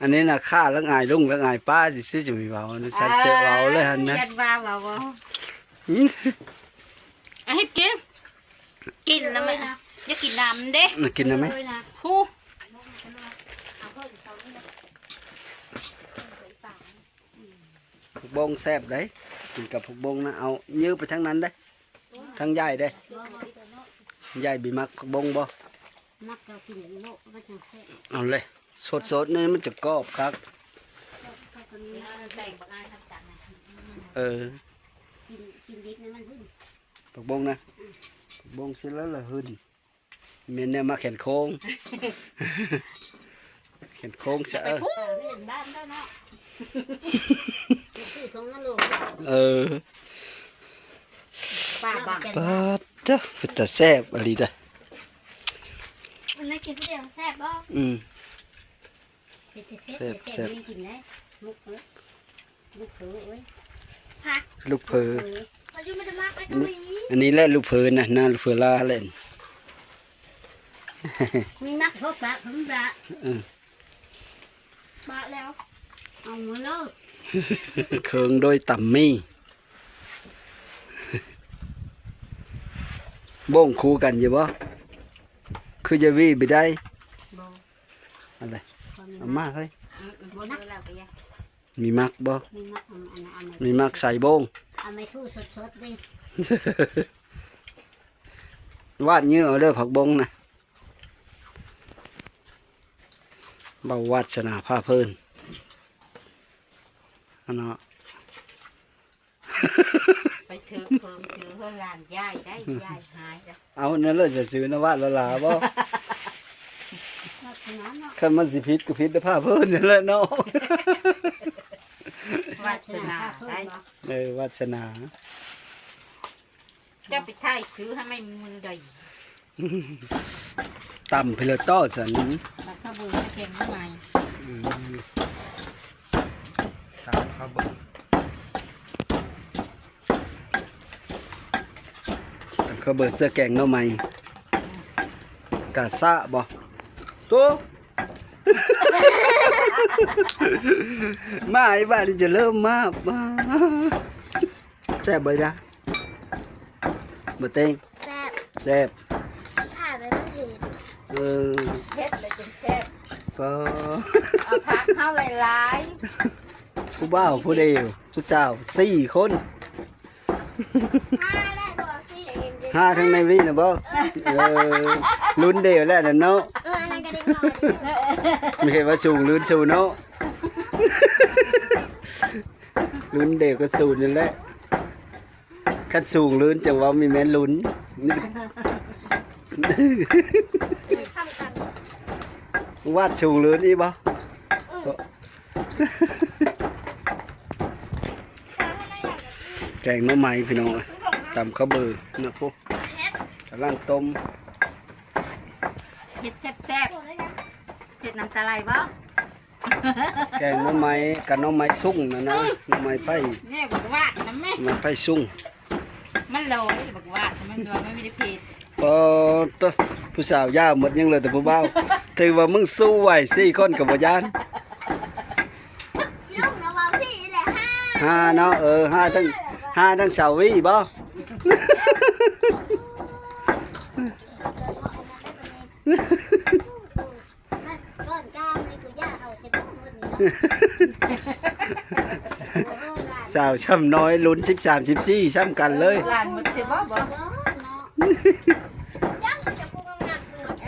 ອັນນີ້ນະ ຂ້າລະອາຍລຸງລະອາຍປ້າຊື່ໆ ຈະມີເວົ້າ ສັນເສຍເວົ້າເລີຍຫັ້ນນະ ຢ້ານວ່າເວົ້າບໍ່. ອືມ ອາ ເຮັດກິນ ກິນນະແມ່ ຢ່າກິນນ້ຳເດ້ ມາກິນນຳແມ່. ຜູ້ ຜັກບົ້ງແຊບເດ້ ກິນກັບຜັກບົ້ງນະ. ເອົາ ຍື້ໄປທາງນັ້ນເດ້ ທາງຍາຍເດ້ ຍາຍບີມັກຜັກບົ້ງບໍ່? ມັກ ເຈົ້າກິນໂລດ ມັນຈັ່ງແຊບ. ເອົາເລີຍ ສົດໆ ນີ້ມັນຈະກອບຄັກ. ເອີ ກິນ ກິນດິບນີ້ມັນຫຶ້ນ ຜັກບົ້ງນະ ຜັກບົ້ງຊິລະລະຫຶ້ນ. ແມ່ນແນວມາແຂນໂຄ້ງ ແຂນໂຄ້ງຊະ ເອີ ເອີ ເອີ ປາດເດີ ເປັນຕາແຊບອີ່ຫຼີເດີ. ອັນນັ້ນກິນຜູ້ດຽວແຊບບໍ່? ອືມ ເປັນຕາແຊບ ແຊບ ແຊບ ແຊບ ນີ້ກິນໄດ້ ໝົກເອີຍ. ລູກເຜີເອີຍ ລູກເຜີ ອັນນີ້ແຫຼະລູກເຜີນະ ໜ້າລູກເຜີລາແຫຼະ. ມີມັກເຂົາປະເພິ່ນລະ ເອີ ປະແລ້ວ ເອົາມາເລີຍ. ເຄິ່ງໂດຍຕຳໝີ່ ໂບ້ງຄູ່ກັນຢູ່ບໍ່? ຄືຈະຫວີໄປໄດ້ ບໍ່ ອັນໃດ ເອົາມາເຮີ້ຍ ບໍ່ນະ. ມີໝາກບໍ່? ມີໝາກ ອັນ ອັນ ອັນ ມີໝາກໃສ່ໂບ້ງ ເອົາໄມ້ຖູສົດໆເດ້. ຫວາດເຍອະເອົາເດີ ຜັກບົ້ງນະ. ເບົາວາດສະໜາພາເພີນ ອັນເນາະ ໄປຖືກເພິ່ນຊື່ເຮືອນຫຼານຍາຍໄດ້ ຍາຍຫາຍແລ້ວ. ເອົາ ນັ້ນເລີຍຈະຊື່ນະວາດລະລາບໍ່? ວາດສະໜາເນາະ ຄັນມັນຊິຜິດກໍຜິດແຕ່ພາເພີນນັ້ນແຫຼະເນາະ. ວາດສະໜາໄດ້ ເອີ ວາດສະໜາ. ຈະໄປຖ່າຍຊື້ໃຫ້ມັນມື້ໃດ? ຕຳເພິ່ນລະຕໍ່ຊັ້ນ ຕັກເຂົ້າເບິ່ງໃຫ້ແກງໜໍ່ໄມ້. ອືມ ຕຳເຂົ້າເບິ່ງ ຕຳເຂົ້າເບິ່ງເສື້ອແກງໜໍ່ໄມ້. ກາຊະບໍ່? ໂຕ ມາອີກບາດນີ້ຈະເລີ່ມມາ ມາ ແຊບບໍ່ລະ? ບໍ່ເຕັງ ແຊບ ແຊບ ຖ້າແບບເຜັດ ເອີ ເຜັດແລ້ວຈຶ່ງແຊບ. ກໍ ເອົາຜັກເຮົາຫຼາຍໆ ຜູ້ບ່າວຜູ້ດຽວ ຜູ້ສາວສີ່ຄົນ ຫ້າແລ້ວ ບໍ່ສີ່ ຫ້າທັງໃນວີນະບໍ່? ເອີ ລຸ້ນດຽວແລ້ວນະເນາະ ເອີ ອັນນັ້ນກໍເດັກນ້ອຍ ບໍ່ເຫັນວ່າສູງລຸ້ນສູງເນາະ. ລຸ້ນດຽວກັບສູນນັ້ນແຫຼະ ຄັນສູງລຸ້ນຈັ່ງວ່າມີແມ່ນລຸ້ນ ວັດສູງລຸ້ນອີກບໍ່? ແກງໜໍ່ໄມ້ພີ່ນ້ອງ ຕຳເຂົ້າເບີນະ ໂອ້ ກຳລັງຕົ້ມ ເຜັດແຊບໆ ເຜັດນ້ຳຕາໄຫຼບໍ່? ແກງໜໍ່ໄມ້ກັບໜໍ່ໄມ້ສຸງນະນະ ໜໍ່ໄມ້ໄຟ ແມ່ບໍ່ວ່ານຳແມ່ ໜໍ່ໄມ້ໄຟສຸງ. ມັນຫຼອຍ ບັກຫວານ ມັນຫຼອຍ ມັນມີແຕ່ເຜັດ. ໂອ້ໂຕ ຜູ້ສາວຢາວໝົດ ຍັງເຫຼືອແຕ່ຜູ້ບ່າວ. ຖືວ່າມຶງສູ້ໄຫວ ສີ່ຄົນກໍບໍ່ຢ້ານ. ລຸງນະເວົ້າສີ່ແຫຼະ ຫ້າ ຫ້າເນາະ. ເອີ ຫ້າທັງ ຫ້າທັງສາວວີບໍ? ກ່ອນກາງນີ້ກູຢາກເອົາໃສ່ເບິດໝົດນີ້ເນາະ. ສາວຊ່ຳນ້ອຍລຸ້ນສິບສາມ ສິບສີ່ຊ່ຳກັນເລີຍ. ຫຼານໝົດຊິບໍ່ ບໍ່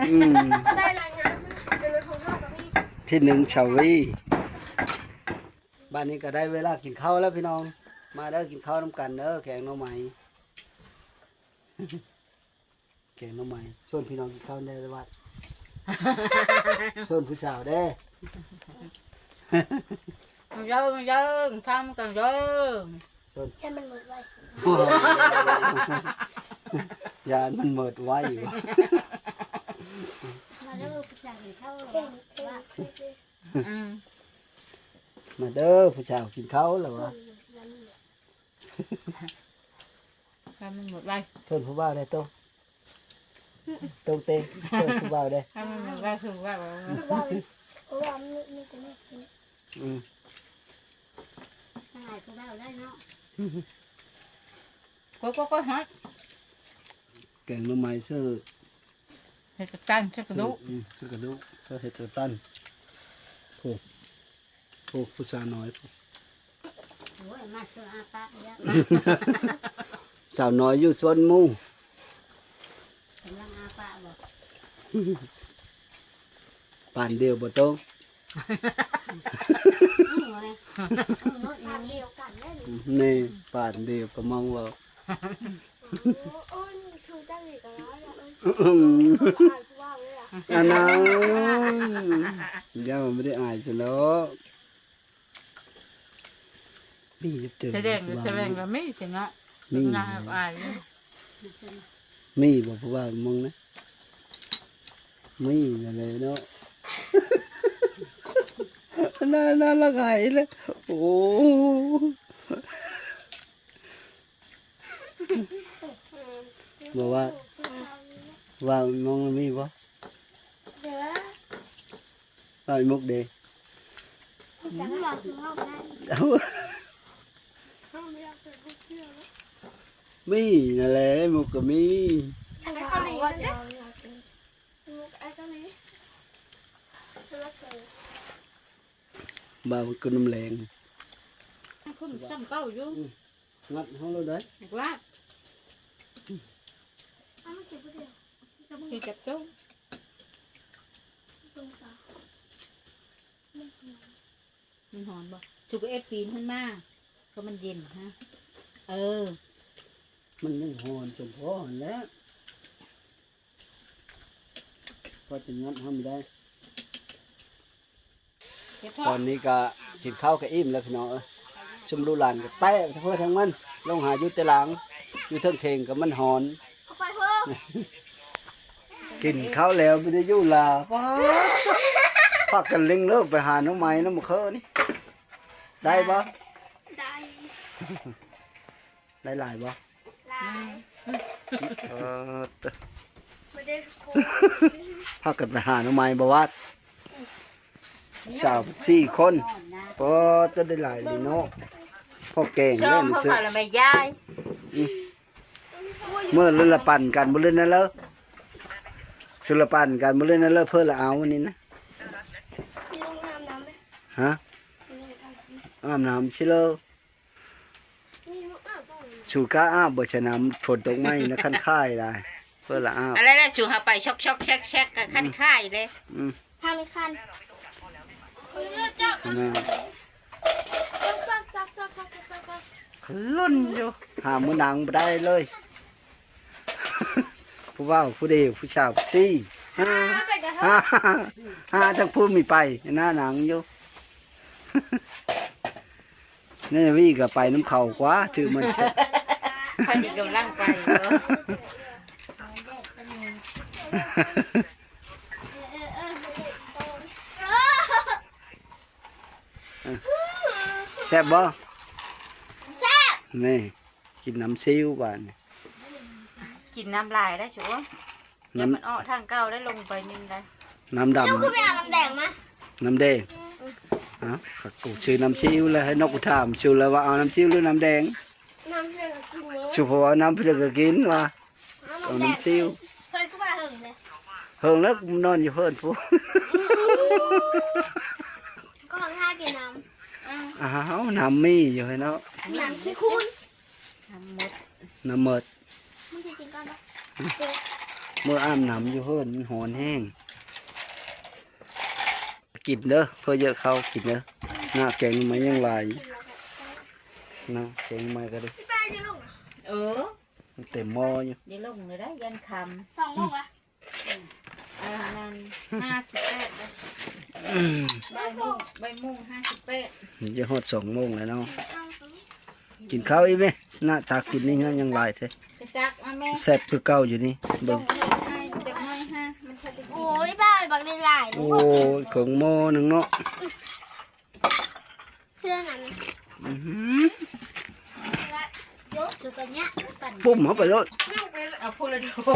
ອືມ ທີໜຶ່ງຊາວວີ. ບາດນີ້ກໍໄດ້ເວລາກິນເຂົ້າແລ້ວພີ່ນ້ອງ. ມາເດີ ກິນເຂົ້ານຳກັນເດີ ແກງໜໍ່ໄມ້. ແກງໜໍ່ໄມ້ ຊວນພີ່ນ້ອງກິນເຂົ້າແດ່ ວັດ ຊວນຜູ້ສາວແດ່. ມາເດີ ມາເດີ ທຳກັນເດີ ຊວນ ຢ້ານມັນໝົດໄວ ຢ້ານມັນໝົດໄວ. ມາເດີ ຜູ້ສາວກິນເຂົ້າແລ້ວ ອືມ ມາເດີ ຜູ້ສາວກິນເຂົ້າແລ້ວວະ. ໃຫ້ມັນໝົດໄວ ເຊີນຜູ້ບ່າວໄດ້ໂຕ ໂຕງເຕງ ເຊີນຜູ້ບ່າວໄດ້ ໃຫ້ມັນໝົດໄວ ເຊີນຜູ້ບ່າວ ຜູ້ບ່າວ ເພາະວ່າມັນມີແຕ່ແນວກິນ ອືມ ໃຫ້ຜູ້ບ່າວໄດ້ເນາະ ກໍ ກໍ ກໍຮອດ ແກງໜໍ່ໄມ້ເຊີ ເຮັດກະຕັນໃສ່ກະດູກ ອືມ ໃສ່ກະດູກ ເຮັດກະຕັນ ໂອ້ ໂອ້ ຜູ້ສາວນ້ອຍ ໂອ້ຍ ມາຄືອາປາກເດ ສາວນ້ອຍຢູ່ສວນໝູ່ ກຳລັງອາປາກບໍ ປານດຽວບໍ່ໂຕ ໂອ້ຍ ນີ້ປານດຽວກໍມອງເວົ້າ ໂອ້ຍ ຄືຈັ່ງນີ້ກໍໄດ້ ອືມ ອັນນັ້ນ ຢ່າ ບໍ່ໄດ້ອາຍຊັ້ນດອກ ມີຢູ່ເຕີມ ສະແດງ ສະແດງວ່າມີຊິເນາະ ມີ ໜ້າອັບອາຍ ມີບໍ່ ຜູ້ບ່າວມອງນະ ມີນັ້ນແຫຼະເນາະ ໜ້າ ໜ້າລະໄຫລເລີຍ ໂອ້ ບໍ່ວ່າ ວ່າມອງມີບໍ່? ເອີ ເອົາອີ່ມຸກເດ ເອົາ ມີນັ້ນແຫຼະ ມຸກກໍມີ ບ່າວກໍນ້ຳແລງ ຂຶ້ນຊ້ຳເກົ່າຢູ່. ງັດເຮົາໂລດເດ້ ເຮັດຈັບໂຕ ມັນຮ້ອນບໍ່? ສຸກເອັດຟີນຂຶ້ນມາ ເພາະມັນເຢັນຮະ ເອີ ມັນຍັງຮ້ອນສົມພໍຫັ້ນແຫຼະ ພໍຈະງັດເຮົາບໍ່ໄດ້. ຕອນນີ້ກະກິນເຂົ້າກະອີ່ມແລ້ວພີ່ນ້ອງເອີຍ ຊຸມລູກຫຼານກະແຕະເພື່ອທັງມັນ ລົງຫາຢູ່ແຕ່ລາງ ຢູ່ເທິງເຖງກະມັນຮ້ອນ ກິນເຂົ້າແລ້ວບໍ່ໄດ້ຢູ່ລາ ປ້າດ ພາກັນເລັ່ງເລີກໄປຫາໜໍ່ໄມ້ນຳມື້ຄືນນີ້ ໄດ້ບໍ່? ໄດ້ ໄດ້ຫຼາຍບໍ່? ຫຼາຍ ເອີ ບໍ່ໄດ້ ພາກັນໄປຫາໜໍ່ໄມ້ບໍ່ວາດ ສາວສີ່ຄົນ ພໍຈະໄດ້ຫຼາຍນີ້ເນາະ ພໍແກງແລ້ວນີ້ ເຂົາລະແມ່ຍາຍ ອືມ ມື້ລະປັນກັນບໍ່ເລີຍນະເລີ ສຸລະປັນກັນບໍ່ເລີຍນະເລີ ເພິ່ນລະເອົາອັນນີ້ນະ ຮະ ອາບນ້ຳຊິເລີ ສູກ້າອາບບໍ່ຊະນຳ ຝົນຕົກໃໝ່ນະ ຄັນຄາຍຫຼາຍ ເພິ່ນລະອາບ ອັນນັ້ນແຫຼະ ສູຫາໄປຊອກໆແຊກໆ ກະຄັນຄາຍເດ້ ອືມ ພາໄປຄັນ ແມ່ນ ຂະລຸນຢູ່ ຫາມື້ນັງບໍ່ໄດ້ເລີຍ ຜູ້ບ່າວຜູ້ດຽວ ຜູ້ສາວສີ່ ຫາ ຫາ ຫາທັງຜູ້ມີໄປ ໜ້ານັງຢູ່. ນາຍວີກໍໄປນຳເຂົາກວ່າ ຖືມັນເຊັດ ຂ້ອຍນີ້ກຳລັງໄປຢູ່ ແຊບບໍ່? ແຊບ ນີ້ ກິນນ້ຳຊີວບາດນີ້ ກິນນ້ຳຫຼາຍໄດ້ຊຸ ນ້ຳ ມັນອອກທາງເກົ່າໄດ້ ລົງໄປນີ້ໄດ້ ນ້ຳດຳ ເຈົ້າຄືໄປເອົານ້ຳແດງມາ ນ້ຳແດງ ອືມ ເອົ້າ ກໍກູຊື້ນ້ຳຊີວແລ້ວ ໃຫ້ນົກກູຖາມຊູແລ້ວວ່າເອົານ້ຳຊີວຫຼືນ້ຳແດງ ນ້ຳເພິ່ນກໍກິນເບິດ ຊຸເພິ່ນວ່ານ້ຳເພິ່ນກໍກິນວ່າ ເອົານ້ຳຊີວ ເພິ່ນຄືວ່າເຫິງເດ້ ເຫິງແລ້ວ ນອນຢູ່ເຮືອນພຸ້ນ ກໍຫາກິນນ້ຳ ອ້າວ ນ້ຳມີຢູ່ໃຫ້ເນາະ ນ້ຳຂີ້ຄຸນ ນ້ຳໝົດ ນ້ຳໝົດ ມື້ອາບນ້ຳຢູ່ເຮືອນ ມັນຮ້ອນແຮງ ກິນເດີ ເພື່ອເຍາະເຂົ້າກິນເດີ ໜ້າແກງໜໍ່ໄມ້ຍັງຫຼາຍ ນະ ແກງໜໍ່ໄມ້ກໍໄດ້ ເອີ ມັນເຕັມໝໍ້ຢູ່ ໄດ້ລົງແລ້ວໄດ໋ ຢ້ານຄ່ຳ ສອງໂມງລະ ເອີ ນັ້ນ ຫ້າສິບແປດ ບ່າຍໂມງ ບ່າຍໂມງຫ້າສິບແປດ ຈະຮອດສອງໂມງແລ້ວເນາະ ກິນເຂົ້າອີກແມະ ໜ້າຕັກກິນນີ້ຍັງຫຼາຍແທ້ ໄປຕັກເອົາແມ່ ແຊບຄືເກົ່າຢູ່ນີ້ ເບິ່ງ ຈັກໜ້ອຍຫາ ມັນຄ່ອຍໄດ້ກິນ ໂອ້ຍ ບາຍ ບັກຫຼາຍໆ ໂອ້ຍ ເຄິ່ງໝໍ້ໜຶ່ງເນາະ ເພື່ອນັ້ນ ອືຫື ປຸ້ມເຂົ້າໄປໂລດ ເອົາຜູ້ລະດຽວ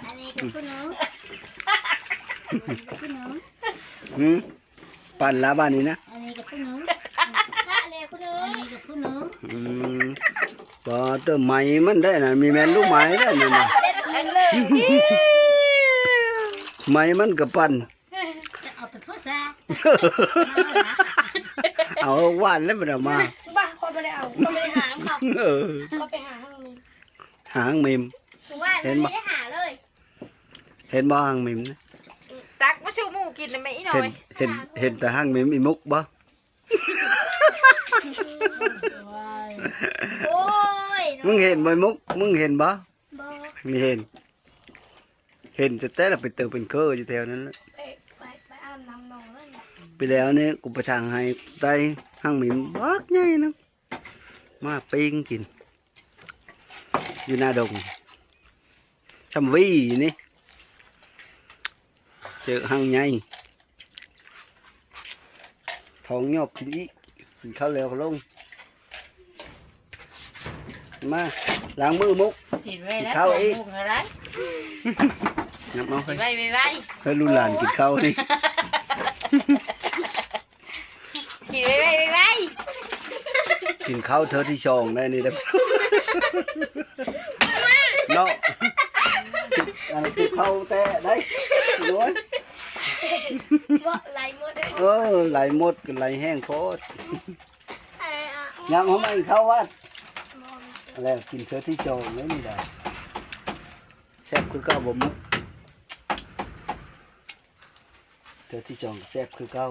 ອັນນີ້ກໍຜູ້ໜຶ່ງ ຜູ້ໜຶ່ງ ອື ປັ່ນລະບາດນີ້ນະ ອັນນີ້ກໍຜູ້ໜຶ່ງ ອັນນີ້ກໍຜູ້ໜຶ່ງ ອືມ ບໍ່ ເຕີມໄມ້ມັນໄດ້ນະ ມີແມ່ນລູກໄມ້ໄດ້ນັ້ນນະ ໄມ້ມັນກໍປັ່ນ ເອົາໄປຜູ້ສາວ ເອົາຫວານແລ້ວບໍ່ໄດ້ເອົາມາ ບໍ່ ຂ້ອຍບໍ່ໄດ້ເອົາ ຂ້ອຍບໍ່ໄດ້ຫານຳເຂົາ ເອີ ຂ້ອຍໄປຫາທາງນີ້ ຫາທາງເມມ ເຫັນບໍ່ ໄດ້ຫາເລີຍ ເຫັນບໍ່ຫາງມິມນະ ຕັກມາສູ່ໝູ່ກິນນະແມ່ອີນ້ອຍ ເຫັນ ເຫັນ ເຫັນແຕ່ຫາງມິມອີມຸກບໍ່ ໂອ້ຍ ມຶງເຫັນບໍ່ອີມຸກ ມຶງເຫັນບໍ່ ບໍ່ ມີເຫັນ ເຫັນແຕ່ລະໄປເຕີເປັນເຄີຢູ່ແຖວນັ້ນແຫຼະ ໄປ ໄປ ໄປອາບນ້ຳໜອງນັ້ນ ປີແລ້ວນີ້ກູໄປຖາງໄຮ່ໄດ້ຫາງມິມບັກໃຫຍ່ໜຶ່ງ ມາປີ້ງກິນ ຢູ່ໜ້າດົງ ຊ່ຳຫວີນີ້ ເຈີຫາງໃຫຍ່ ທ້ອງຍອບກິນອີກ ກິນເຂົ້າແລ້ວກໍລົງ ມາ ລ້າງມືມຸກ ກິນເຂົ້າອີກ ຍັບເອົາ ໄວໆ ເຮີ້ຍ ລູກຫຼານກິນເຂົ້ານີ້ ກິນໄວໆ ກິນເຂົ້າເທື່ອທີສອງໄດ້ນີ້ເດີ ເນາະ ອັນກິນເຂົ້າແຕ່ໄດ້ ໂອ້ຍ ບໍ່ ໄຫຼໝົດ ເອີ ໄຫຼໝົດກໍໄຫຼແຮງໂພດ ຍັບເອົາມາກິນເຂົ້າວັດ ແລ້ວກິນເທື່ອທີສອງໄດ້ນີ້ໄດ້ ແຊບຄືເກົ່າບໍ່ມຸກ ເທື່ອທີສອງກໍແຊບຄືເກົ່າ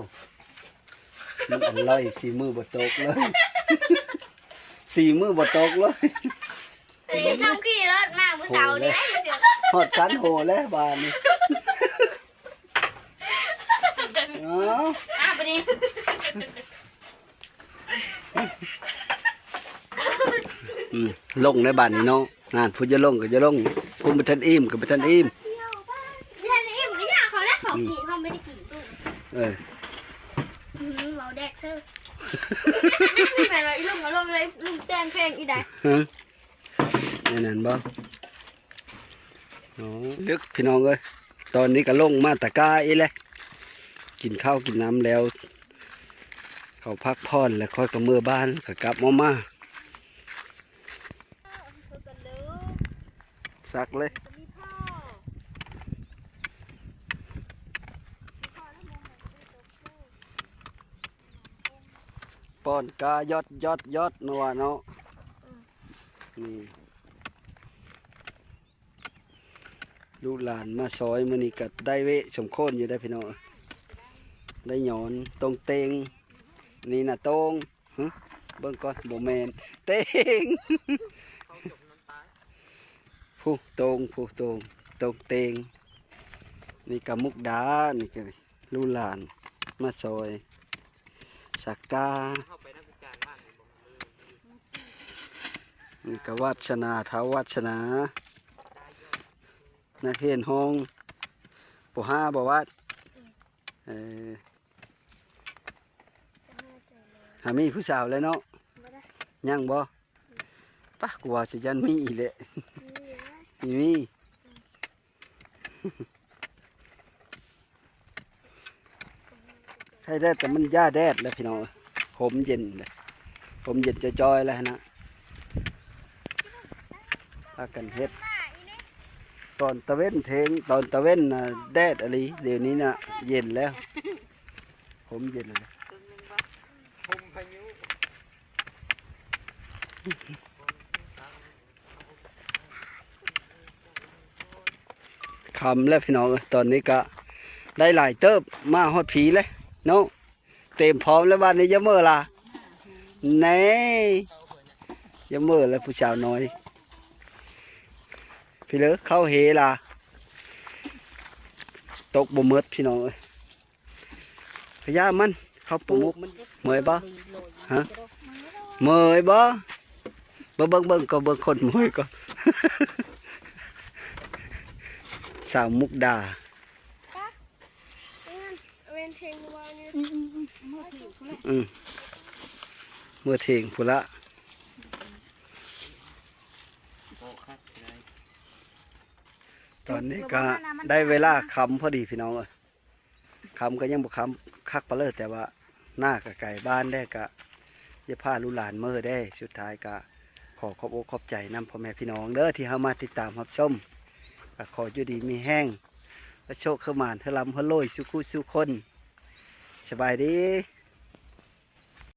ມັນອະລ່ອຍ ສີມືບໍ່ຕົກເລີຍ ສີມືບໍ່ຕົກເລີຍ ເອີຍ ທຳຂີ່ລົດມາມື້ເຊົ້ານີ້ ໂຫແລ້ວ ຮອດກັນໂຫແລ້ວບາດນີ້ ເອົ້າ ອາ ບາດນີ້ ອືມ ລົງໃນບາດນີ້ເນາະ ນັ້ນ ຜູ້ຈະລົງກໍຈະລົງ ຜູ້ບໍ່ທັນອີ່ມກໍບໍ່ທັນອີ່ມ ບໍ່ທັນອີ່ມກໍຢ່າເຂົາແຫຼະ ເຂົາກິນ ເຮົາບໍ່ໄດ້ກິນ ເອີ ອືມ ເວົ້າແດກເຊີ ແມ່ນວ່າອີລຸງກໍລົງເລີຍ ລຸງແຕ່ງເພງອີໃດ ຮະ ແມ່ນນັ້ນບໍ່? ໂອ້ ເລິກພີ່ນ້ອງເອີຍ ຕອນນີ້ກໍລົງມາຕະກາອີກແຫຼະ ກິນເຂົ້າກິນນ້ຳແລ້ວ ເຂົາພັກຜ່ອນແລ້ວ ຂ້ອຍກໍເມືອບ້ານ ກໍກັບມາ ມາ ສັກເລີຍ ປ້ອນກາຢອດໆໆ ເນາະວ່າເນາະ ອືມ ນີ້ ລູກຫຼານມາຊອຍມື້ນີ້ກໍໄດ້ເວະສົມຄວນຢູ່ໄດ໋ພີ່ນ້ອງ ໄດ້ຫຍ້ອນຕົງເຕັງ ນີ້ນະຕົງ ຫຶ ເບິ່ງກ່ອນ ບໍ່ແມ່ນເຕັງ ຜູ້ຕົງ ຜູ້ຕົງ ຕົງເຕັງ ນີ້ກະມຸກດາ ນີ້ກະ ລູກຫຼານມາຊອຍສັກກາ ນີ້ກະວາດສະໜາ ທ້າວວາດສະໜາ ນັກຮຽນຫ້ອງ ປໍຫ້າ ບໍ່ວາດ ເອີ ຫາມີຜູ້ສາວແລ້ວເນາະ ຍັງບໍ່? ປະ ກູວ່າຊິຢ້ານມີອີກແຫຼະ ມີແຫຼະ ມີ ໃຫ້ແດດ ແຕ່ມັນຢ່າແດດແລ້ວພີ່ນ້ອງເອີຍ ຮົ່ມເຢັນເດ້ ຮົ່ມເຢັນຈ່ອຍໆ ແລ້ວຫັ້ນນະ ພາກັນເຮັດ ຕອນຕາເວັນເທິງ ຕອນຕາເວັນນະແດດອີ່ຫຼີ ດຽວນີ້ນະເຢັນແລ້ວ ຮົ່ມເຢັນແລ້ວ ຄ່ຳແລ້ວພີ່ນ້ອງເອີຍ ຕອນນີ້ກະໄດ້ຫຼາຍເຕີບ ມາຮອດພີແລ້ວເນາະ ເຕັມພ້ອມແລ້ວບາດນີ້ ຢ່າເມີລະ ແນ່ ຢ່າເມີລະຜູ້ສາວນ້ອຍ ພີ້ເລີ ເຂົ້າເຮລະ ຕົກບໍ່ໝົດພີ່ນ້ອງເອີຍ. ພະຍາມັນເຂົ້າປູກ ເມື່ອຍບໍ່? ຮະ? ເມື່ອຍບໍ່? ເບິ່ງ ເບິ່ງ ເບິ່ງ ກໍເບິ່ງຄົນເມື່ອຍກໍ ສາວມຸກດາ ອືມ ເມື່ອເທິງພຸ້ນລະ ຕອນນີ້ກະໄດ້ເວລາຄ່ຳພໍດີພີ່ນ້ອງເອີຍ. ຄ່ຳກໍຍັງບໍ່ຄ່ຳຄັກປານໃດ ແຕ່ວ່າໜ້າກໍໄກບ້ານແດ່ ກະຢ່າພາລູກຫຼານເມີແດ່. ສຸດທ້າຍກະຂໍຂອບອົກຂອບໃຈນຳພໍ່ແມ່ພີ່ນ້ອງເດີ ທີ່ເຮົາມາຕິດຕາມຮັບຊົມ ກະຂໍຢູ່ດີມີແຮງ ປະໂຊກຄືໝານ ເຮີ່ອລ່ຳເຮີ່ອລວຍ ສູ່ຄູ່ສູ່ຄົນ. ສະບາຍດີ.